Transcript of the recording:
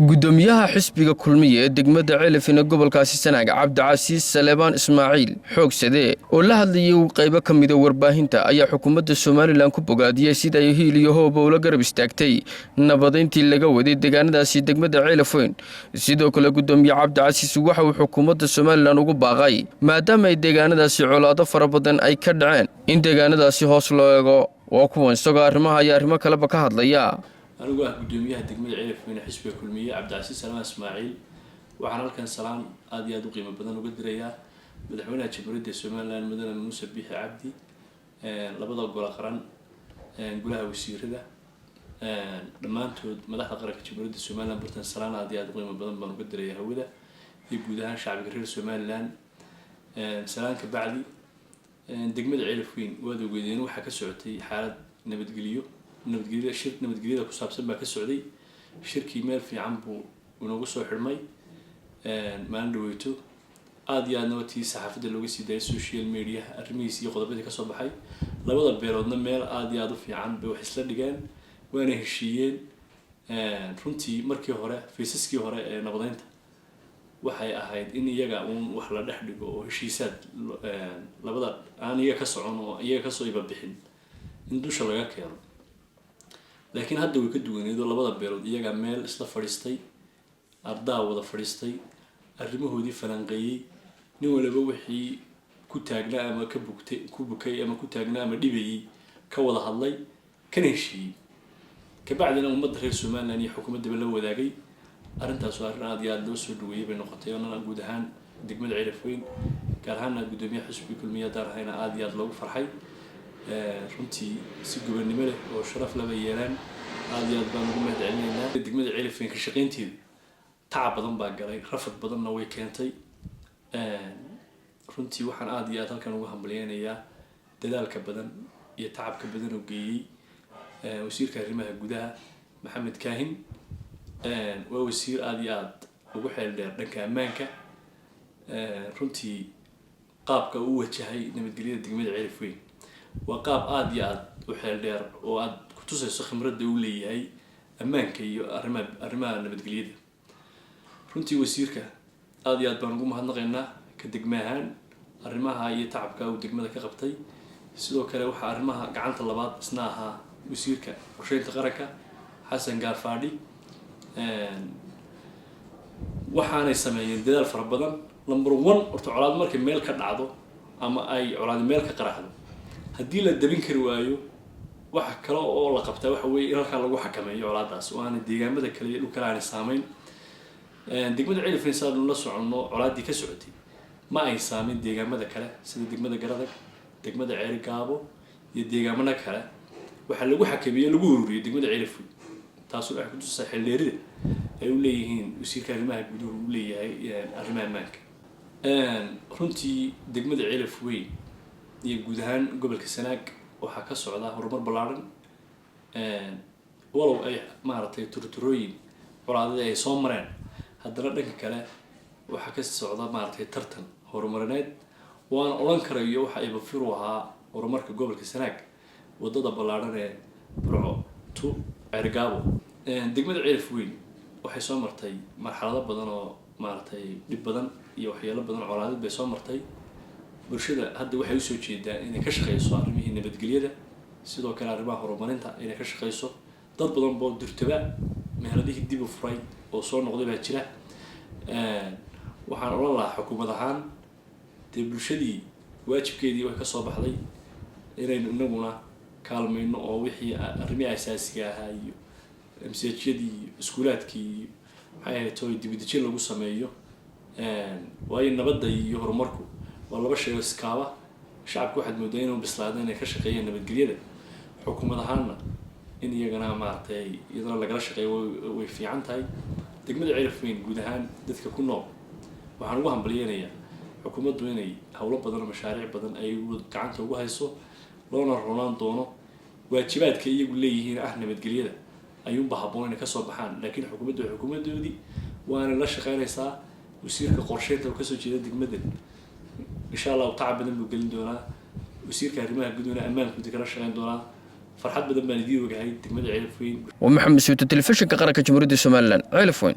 Gudoomiyaha xisbiga Kulmiye ee degmada Ceelafweyn ee gobolkaasi Sanaag, Cabdicasiis Saleebaan Ismaaciil Xoogsade, oo la hadlayay qaybo ka mida warbaahinta, ayaa xukuumadda Somaliland ku bogaadiyey sida ay hiil iyo hooba ula garab istaagtay nabadayntii laga waday deegaanadaasi degmada Ceelafweyn. Sidoo kale, gudoomiye Cabdicasiis waxa uu xukuumadda Somaliland ugu baaqay, maadaama ay deegaanadaasi colaado fara badan ay ka dhaceen, in deegaanadaasi hoos loo eego. Waa kuwan isagoo arrimaha iyo arrimo kaleba ka hadlaya. Anigu ah gudoomiyaha degmada Ceelafweyne, xisbiga Kulmiye, Cabdicasiis Salmaan Ismaaciil, waxaan halkan salaan aada iyo aada u qiimo badan uga dirayaa madaxweynaha Jamhuuriyadda Somaliland, Mudane Muuse Biixi Cabdi, labada gole qaran, golaha wasiirada, dhammaantood madaxda qaranka Jamhuuriyadda Somaliland. Bartan salaan aada iyo aada u qiimo badan baan uga dirayaa hawada iyo guud ahaan shacbiga reer Somaliland. Salaan ka bacdi, degmada Ceelafweyn waad ogeedeen, waxaa ka socotay xaalad nabadgeliyo, nabadgelyada, shir nabadgelyada ku saabsan baa ka socday. Shirkii meel fiican buu inoogu soo xidhmay maalin dhaweyto. Aada iyo aadna tii saxaafadda looga sii daayay social mediaha arrimihiis iyo qodobadii kasoo baxay. Labada beeloodna meel aada iyo aada u fiican bay wax isla dhigeen, waana heshiiyeen. Runtii markii hore, faysaskii hore ee nabadeynta waxay ahayd in iyaga uun wax la dhex dhigo oo heshiisaad labada aan iyaga ka socon oo iyaga kasoo ibabixin in dusha laga keeno, laakiin hadda way ka duwaneedo. Labada beelood iyagaa meel isla fadhiistay, ardaa wada fadhiistay, arrimahoodii falanqeeyey, nin waliba wixii ku taagnaa ama ka bugtay, ku bukay ama ku taagnaa ama dhibayay ka wada hadlay, kana heshiiyey. Kabacdina ummadda reer Somaliland iyo xukuumaddaba la wadaagay. Arrintaas waa arrin aada iyo aada loo soo dhaweeyey bay noqotay, oonana guud ahaan degmada Ceelafweyn, gaar ahaana guddoomiyaha xisbiga Kulmiye haddaan ahayna, aada iyo aada loogu farxay. Runtii si gobonnimo leh oo sharaf laba yeelaan, aada iyo aad baan ugu mahad celinaynaa. Degmada Ceelafweyn ka shaqaynteedu tacab badan baa galay, rafad badanna way keentay. Runtii waxaan aada iyo aad halkan ugu hambalyeynayaa dadaalka badan iyo tacabka badan oo geeyey wasiirka arrimaha gudaha, Maxamed Kaahin. Waa wasiir aada iyo aada ugu xeel dheer dhanka ammaanka. Runtii qaabka uu wajahay nabadgelyada degmada Ceelafweyn waa qaab aada iyo aada u xeel dheer oo aada kutusayso khibradda uu leeyahay ammaanka iyo arrimaha nabadgelyada. Runtii wasiirka aada iyo aad baan ugu mahadnaqaynaa ka degma ahaan arrimaha iyo tacabka uu degmada ka qabtay. Sidoo kale, waxaa arrimaha gacanta labaad isna ahaa wasiirka qorsheynta qaranka, Xasan Gaafaadhi. Waxaanay sameeyeen dadaal fara badan. Number one, horta colaad markay meel ka dhacdo ama ay colaadi meel ka qaraxdo, haddii la dabin kari waayo, waxa kale oo la qabtaa waxa weeye in halkaa lagu xakameeyo colaadaas oo aanay deegaamada kale iyo dhul kale aanay saameyn. Degmada Ceelafweyn, saanu la soconno, colaaddii ka socotay ma ay saameyn deegaamada kale sida degmada Garadag, degmada Ceerigaabo iyo deegaamada kale. Waxaa lagu xakameeyey, lagu ururiyey degmada Ceelafweyn. Taasoo waxay kutusaa xeeldheerida ay u leeyihiin wasiirka arrimaha guduhu u leeyahay arrimaha ammaanka. Runtii degmada Ceelafweyn iyo guud ahaan gobolka Sanaag waxaa ka socda horumar ballaadhan, walow ay maaragtay turturooyin colaadadii ay soo mareen. Haddana dhanka kale waxaa ka socda maaragtay tartan horumarineed, waana odhan karayo waxa ibafiru ahaa horumarka gobolka Sanaag wadada ballaadhan ee Burco to Ceergaabo. Degmada Ceelafweyn waxay soo martay marxalado badan oo maaragtay dhib badan iyo waxyeelo badan, colaadid bay soo martay. Bulshada hadda waxay usoo jeedaa inay ka shaqeyso arrimihii nabadgelyada, sidoo kale arrimaha horumarinta inay ka shaqeyso. Dad badan boo durtaba meheladihii dib u furay oo soo noqday baa jira. Waxaan odhan lahaa, xukuumad ahaan dee bulshadii waajibkeedii way kasoo baxday, inaynu inaguna kaalmayno oo wixii arrimihii asaasiga ahaa iyo MCH-yadii iyo iskuulaadkii iyo maxay ahayd toy dibudejin lagu sameeyo, waayo nabadda iyo horumarku waa laba shay oo iskaaba. Shacabku waxaad moodaa inuu bislaado inay ka shaqeeyaan nabadgelyada. Xukuumad ahaanna in iyagana maaragtay iyadana lagala shaqeeyo way fiican tahay. Degmada Ceelafweyn guud ahaan dadka ku nool waxaan ugu hambalyeynayaa xukuumaddu inay howlo badan oo mashaariic badan ay gacanta ugu hayso, loona ronaan doono. Waajibaadka iyagu leeyihiin ah nabadgelyada ayuunba habboon inay kasoo baxaan, laakiin xukuumaddu waa xukuumaddoodii, waana la shaqeynaysaa. Wasiirka qorsheynta oo kasoo jeeda degmadan, insha Allahu tacab badan buu gelin doonaa. Wasiirka arrimaha guduhuna ammaanku kala shaqeyn doonaa. Farxad badan baan idiin ogahay degmada Ceelafweyn. Waa Maxamed Suuto, telefishinka qaranka Jamhuuriyadda Somaliland, Ceelafweyn.